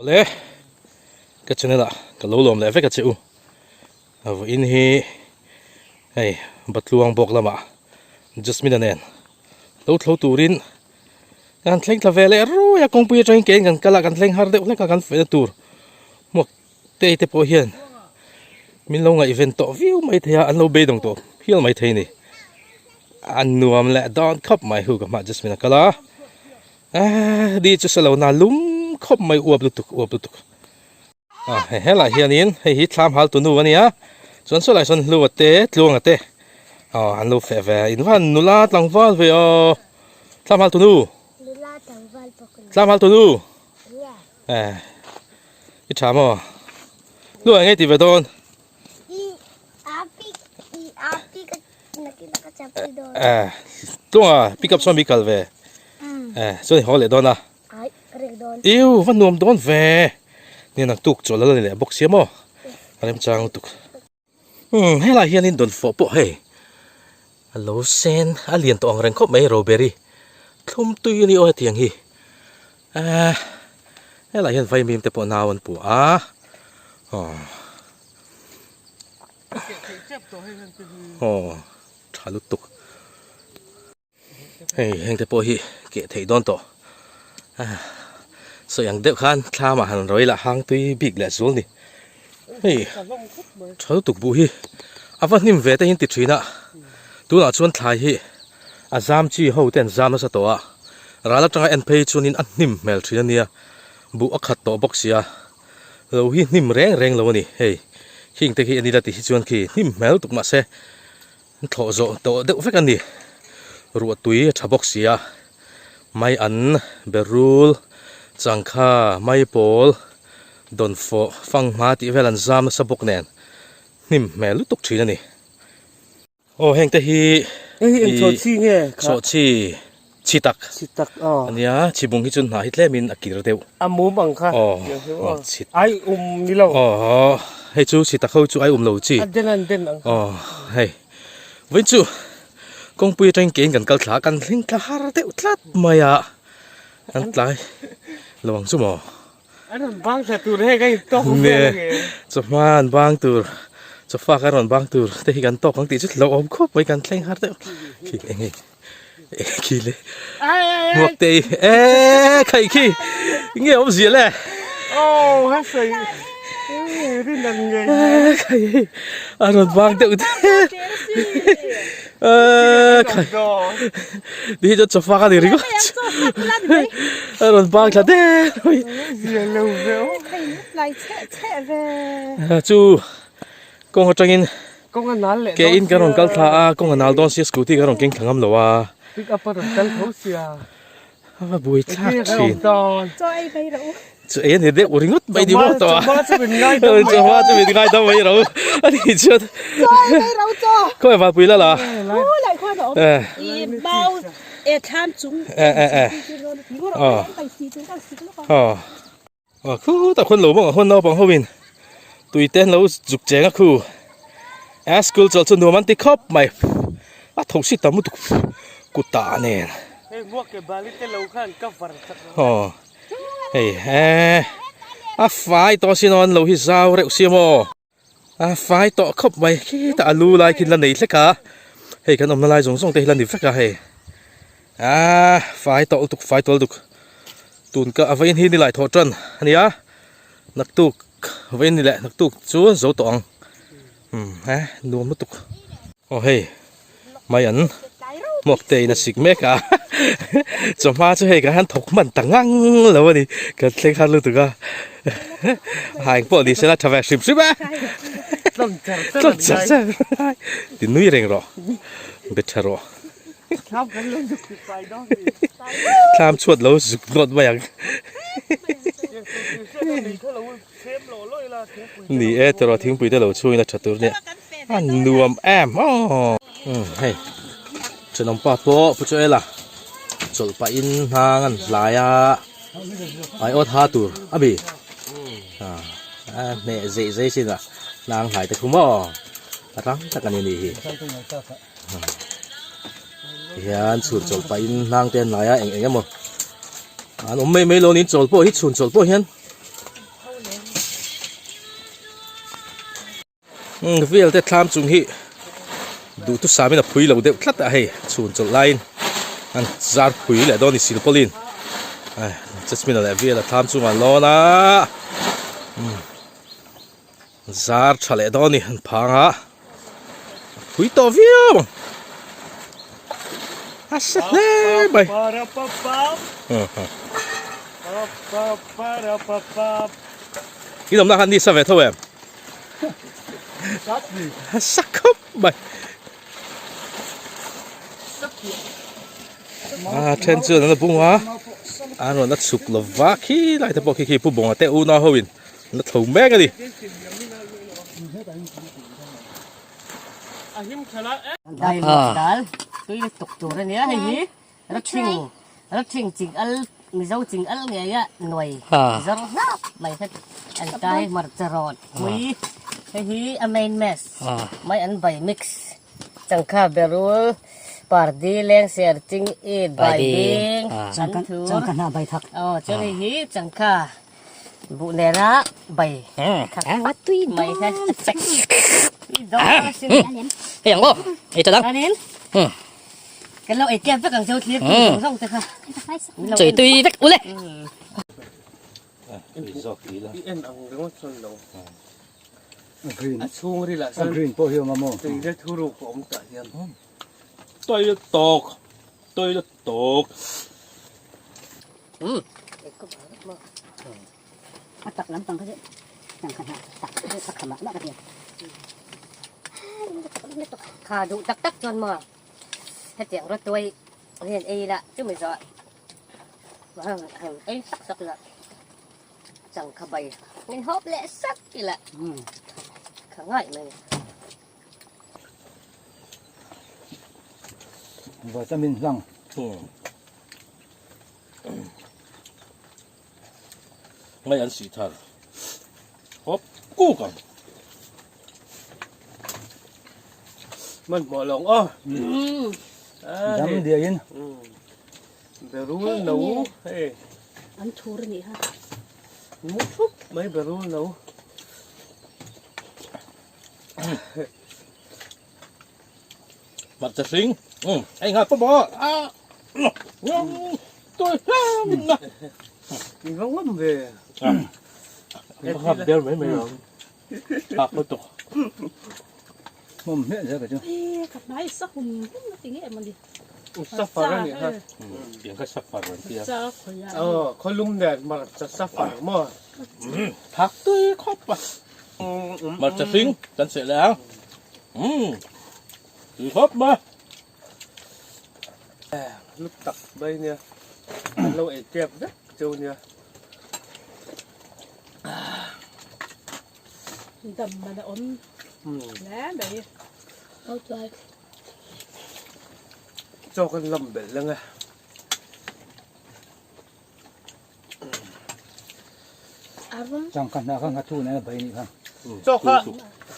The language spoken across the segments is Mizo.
Awle, ka channel ah ka lo lawm leh vek a che u. Vawiin hi hei Batluang bawk lamah Jasmine-a nen lo thlo turin kan thleng thla ve leh ruai a, kawngpui atangin kein kan kal a, kan thleng har deuh hlek a, kan fehna tur hmuak te te pawh hian min lo ngaihven tawh viau mai thei a, an lo beidawng tawh hial mai thei a ni. A nuam leh dawn khawp mai hu ka hmaah Jasmine a kal a. Ahh di chu sa lo na lum khawp mai uap lutuk uap lutuk ah he helai hianin hei hi thlam hal tunu ania chuan saw lai sawn hlua te tluanga te aw an lo feh ve in van nula tlangval ve aw thlam hal tunu thlam hal tunu eh i tha maw hlua eng nge ti ve dawn Eh, tunga pick up sawn mi kal ve. Eh, chuan i haw leh dawn a. Iu, va nuam dawn ve. Ni nang tuk chawl la ni leh bawk sia maw. A remchang lutuk. Hmm, helai hianin dawn fawh pawh hei. A lo sen, a lian tawh ang reng khawp mai Roberry. Thlum tui a ni aw hetiang hi. Eh, helai hian vaimim te pawh nau an pu a. Aw. Aw tha lutuk hei heng te pawh hi keh theih dawn tawh sawi ang deuh khan thlam ah han rawi lah hang tui bik leh zul ni hei tha lutuk buh hi a va hnim ve te hi an ti thin a tunah chuan thlai hi a zam chi ho te an zam nasa tawh a ral atanga en phei chuanin a hnim hmel thin a nia buh a khat tawh bawk sia. Lo hi hnim reng reng lo a ni hei khing te khi a ni la ti hi chuan khi hnim hmel tuk mahse an thlawh zawh tawh deuh vek a ni ruah tui a tha bawk si a mai an berul changkha mai pawl dawnfawh fanghma tih vel an zam nasa bawk nen hnim hmel lutuk thin a ni. Aw heng te hi Hei hi eng chawhchi nge kha? Chawhchi chi tak. Chi tak aw. Ania chi bung hi chu hnah hi tlemin a kir deuh. A mum ang kha. Aw aw chi. Ai um ni lo. Aw hei chu chi tak ho chu ai um lo chi. A den an den ang kha. Aw hei vawiin chu kawngpui atangin kein kan kal thla a kan thleng thla har deuh tlat mai a kan tlai lo ang chu maw. An rawn bang thla tur hei ka in tawk vel ange. Chawhma an bang tur, chawfa ka rawn bang tur te hi kan tawk ang tih chu hlauh awm khawp mai kan thleng har deuh. Khi eng hei khi le hmuak te hi e khai khi nge awm zia le. Oh ha sei rin an nge. Khai hei a rawn bang deuh te. Khai Ti hi chuan chawfa ka ni ringawt. A rawn bang thla der mai. Chu kawng atangin ke in kan rawn kal thla a, kawng a nal dawn sia scooty kan rawn keng thla ngam lo a. Pick up a rawn kal tho sia. A va buai thlak thin. Chu ei a ni deuh ringawt mai ni maw tawh a. Chawhma chu min ngai dam mai. Chawhma chu min ngai dam mai ro. A ni chuan. Chaw ei mai ro chaw. Khawi vanpui la la. Khu lai khuan a awm. I mau e thlam chung. E e e. Aw. Aw khu tak khuan lo bawk a khuan naupang ho in tui te an lo zuk cheng a khu. A school chawlh chu nuam an ti khawp mai. A tho si tam lutuk kutah nen. Hei muak ke bali te lo khan cover chak lo. Aw. Hei he a fai tawh sin aw an lo hi zau reuh sia maw a fai tawh khawp mai khitah a lu lai khi la nei hlek a hei kan awmna lai zawng zawng te hi la ni vek a hei ah fai tawh lutuk fai tawh lutuk tun ka a vawiin hi ni lai thawh tan a nia naktuk vawiin ni leh naktuk chu zo tawh ang umm he nuam lutuk aw hei. Mai an hmuak te in a sik mek a chawhma chu hei kan han thawk hman ta ngang lo a ni kan thleng har lutuk a ha eng pawh ni sela tha ve hrim hrim e tlawm char char ti nui reng rawh be tha rawh thlam chhuat lo zuk nawt mai ang Ni e tawrh thingpui te lo chhungin a tha tur nia a nuam em aw hei thenawm pa pawh pu chu ela chawlh pahin hnang an hlai a ai awt ha tur a mi a hneh zeih zei sin a hnang hlai te khu maw a rang tak a ni ni hi tihian chhun chawlh pahin hnang te an hlai a eng eng emaw an awm mai mai lo niin chawl pawh hi chhun chawlh pawh hian. Vel te thlam chung hi duhthusam in a phui lo deuh tlat a hei chhun chawlh laiin an zar phui leh dawn a ni silpawlin Jasmine leh vel a thlam chungah an lawn a zar tha leh dawn a ni an phang a a phui tawh viau ang a sa hle mai. I lawmna khan ni sa ve tho em? Sa khawp mai. A then chuan an la bung a, an rawn la chhuk lo va khi lai te pawh khi khi Pu Bawnga te unau ho in an la tho mek a ni. Dal tui lutuk tur a nia hei hi. Rathing Rathing ching al Mizo ching al ngei a nuai zawr hlap mai kha an kai hmarcha rawt pui hei hi a main mess mai an bai mix changkha berul pardi lengser ching it bai bing an thur aw chuan hei hi changkha buh nena bai thak mai kha tui dawn asin hei ang aw ei ta dang Kan lo ei kep vek ang cheu thlir tui zawng zawng te kha. Chei tui vek ule. I en ang ringawt chuan lo. Green. A chhung ril ah A green pawh hi awm a maw? Tui le thuruk a awm tah hian. Tui la tawk. Tui la tawk. A tak lampang kha chu changkha hnah tak a kham ah mah ka ti a. Kha duh tak tak chuan maw hetiang rawtuai hian ei ila chumi zawh ah han ei sak sak ila changkha bai min hawp leh sak ila kha ngai mai. Vitamin hlang. Ngai an sih thar hawp kuk ang. Man hmuh lawng aw. Dam diai in. Berul no hei. An thur a nih kha. Mu thup mai berul no. Hmarcha hring hei nghal pawh maw a tui hlam in na. In va ngam ve. In va ngam der mai mai ang. Thak lutuk. Hmawm hmiah zel ka chu. Ê ka hmai sa hum hum a ti nge emaw ni. Safar a nih kha. Tiang kha safar an tia. Cha khawi a. Aw khawlum nen hmarcha safar maw. Thak tui khawp a. Hmarcha hring kan seh leh ang. Umm tui khawp mai. Lut tak mai nia. An lo ei tep vek cheu nia. Dam man a awm hle mai. Chaw kan lam belh leng e. Changkha hna kha nghathu nen a bai nih kha. Chaw kha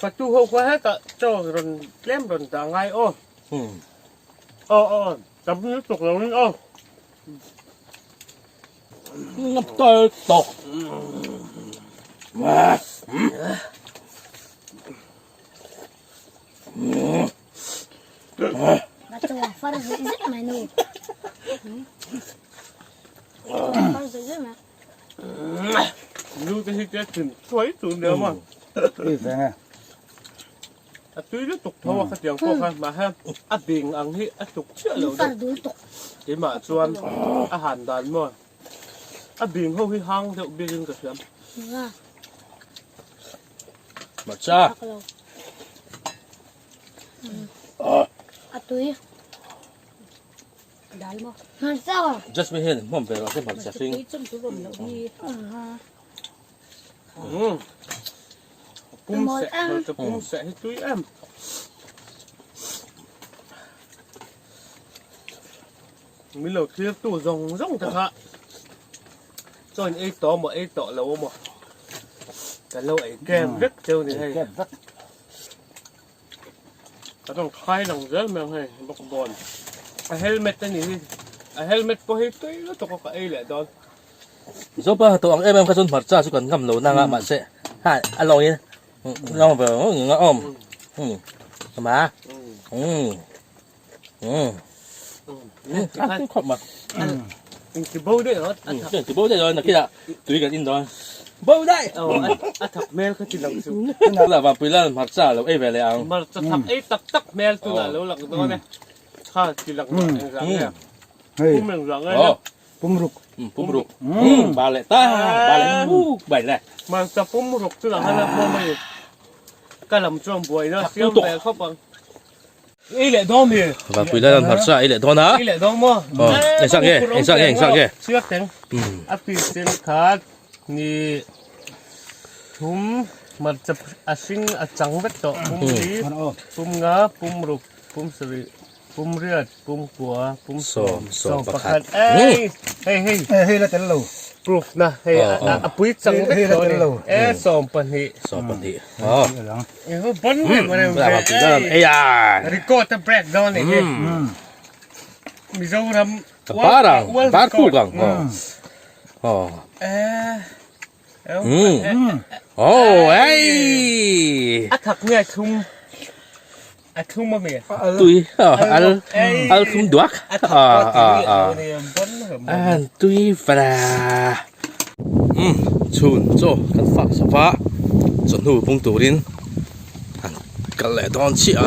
fatu ho kha hetah chaw rawn tlem rawn dah ngai aw. Aw aw tam lutuk lo in aw. Ngap tal tawk. Nu te hi te thin thuai tu nia ma. Tui ve nge. A tui lutuk tho a khatiang pawh kha mahse a bing ang hi a tuk chiah lo deuh. Keimah chuan a han dan maw a bing ho hi hang deuh bikin ka hria. Hmarcha. A tui. Dal maw? Jasmine hian hmawm ve rawh se hmarcha hring. Pum seh, hmarcha pum seh hi tui em. Min lo thlir tu zawng zawng te kha chuan ei tawh maw ei tawh lo maw kan lo ei kem vek cheu ni hei. Ka rawn khai lang zel mai ang hei bawk dawn. A helmet a ni hi a helmet pawh hi tui lutuk a ka ei leh dawn. Zopa tawh ang em em kha chuan hmarcha chu kan ngam lo nang a mahse ha a lawngin. Ngon về ngon không? Mà. Khop mà. Ti bo daih rawh. Ti bo daih rawh nakinah tui kan in dawn. Bo daih! A thak hmel kha ti lang suh. Tunah Vanpui lal hmarcha lo ei ve leh ang. Hmarcha thak ei tak tak hmel tunah lo lang dawn e. Kha ti lang rawh engzah nge? Pum engzah nge? Pum ruk. Pum ruk. Ba leh ta, ba leh puk bai le. Hmarcha pum ruk chu lang khan a hmawm a ni. Ka lam chuan buaina siam ve khawp ang. Ei leh dawn mi. Vanpui lal hmarcha ei leh dawn a. Ei leh dawn maw? Engzah nge? Engzah nge? Engzah nge? Chiak teng. A piece tin khat ni thum hmarcha a hring a chang vek tawh pum li pum nga pum ruk pum sarih pum riat pum kua pum sawm sawm pakhat ei hei hei hei la tel lo proof na hei a pui chang vek tawh a ni e 12 12 bon record a break dawn ni hi Mizoram bar ang bar khuk ang aw aw ei a thak nge a thlum a thlum a mi tui al al thlum duak a a a an tui vara um chhun chaw kan fak chauh a chawhnu bung turin an kal leh dawn chiah a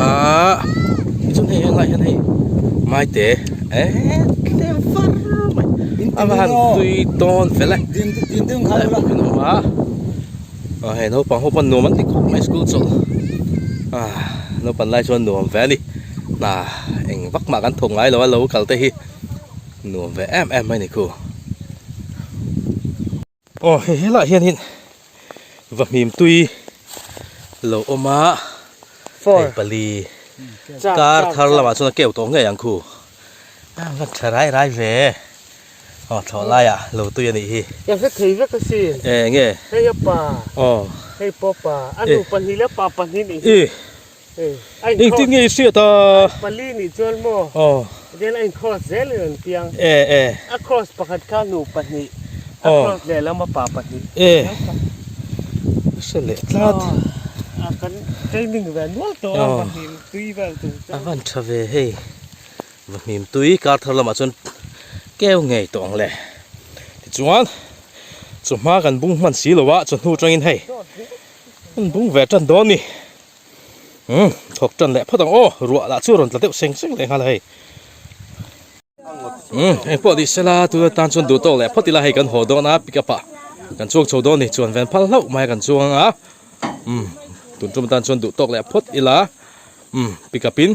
tichuan hei helai hian hei maite eh tlem far mai a va han tui dawn fel e helai pawh hi an awm a aw hei naupang ho pawn nuam an ti khawp mai school chawlh ah naupang lai chuan nuam ve a ni hna eng vak mah kan thawk ngai lo a lo kal te hi nuam ve em em mai a ni khu. Aw hei helaiah hianin vahmim tui lo awm a hei pali kar thar lamah chuan a keu tawh ngei ang khu a va tha rai rai ve aw thlawh laiah lo tui a nih hi ka hre thei vek a sin eng nge hei a pa aw hei pawh pa a nu pahnih leh a pa pahnih nih hi Engtin nge i hriat a? Pali nih chuan maw? Aw. Then a in cross zel in an piang. E e. A cross pakhat kha nu pahnih. A cross lehlam a pa pahnih. E. Hre leh tlat. A kan training ve nual tawh a vahmim tui vel chung chuan. A van tha ve hei. Vahmim tui kar thar lamah chuan keu ngei tawh ang le. Tichuan chawhma kan bung hman si lo a chawhnu atangin hei an bung ve tan dawn a ni. Umm thawk tan leh phawt ang aw ruah lah chu a rawn tla deuh seng seng leh nghal a hei. Umm eng pawh tih sela tuna tan chuan duh tawk leh phawt ila hei kan haw dawn a pick up ah kan chuang chho dawn a ni chuan ven phal hlauh mai a kan chuang a umm tun tum tan chuan duh tawk leh phawt ila umm pick up in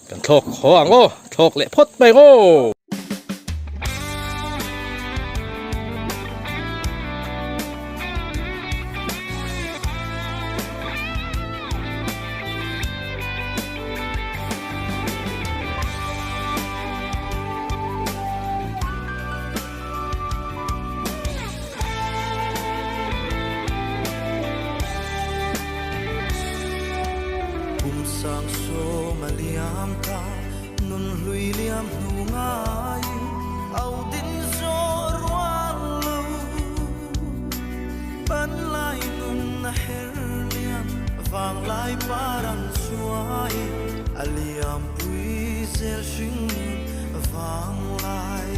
kan thlawk haw ang aw thlawk leh phawt mai ang aw. Kum sang sawm a liam ta, nun hlui liam hnu ngai au din zawh rual lo. Ban lai nun a her liam, vang lai par an chuai, a liam pui zel hring nun vang lai.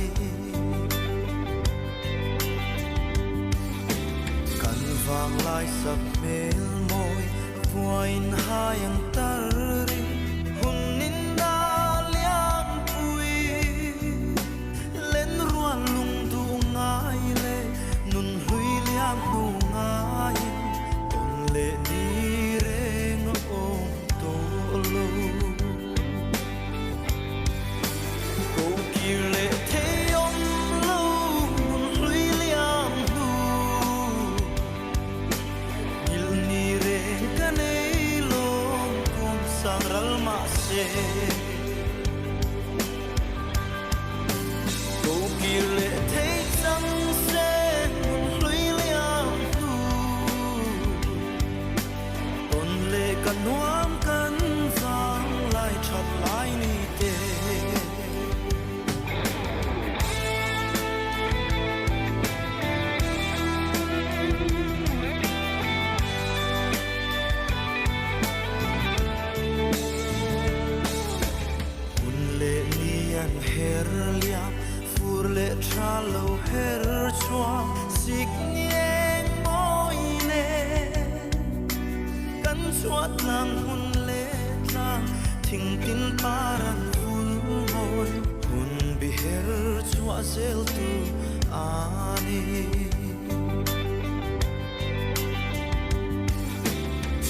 Kan vang lai sak hmel mawi vuain hai ang tar ri hun in dah liam pui. Len rual lung duh ngai le nun hlui liam hnu ngaiin tawn leh ni reng a awm tawh lo. Ko kir leh thei awm lo nun hlui liam hnu. Ngilh ni reng ka nei lawm kum sang ral mahse. Ko kir leh thei chang se nun hlui liam hnu. Tawn leh ka nuam kan vang lai that lai ni te. chhuah tlang hmun leh tlang thing tin par an vul mawi hun bi her chhuah zel tu a ni.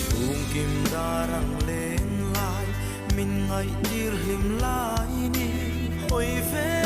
Chhungkim dar ang leng lai min ngaihtir hlim lai ni hawi ve.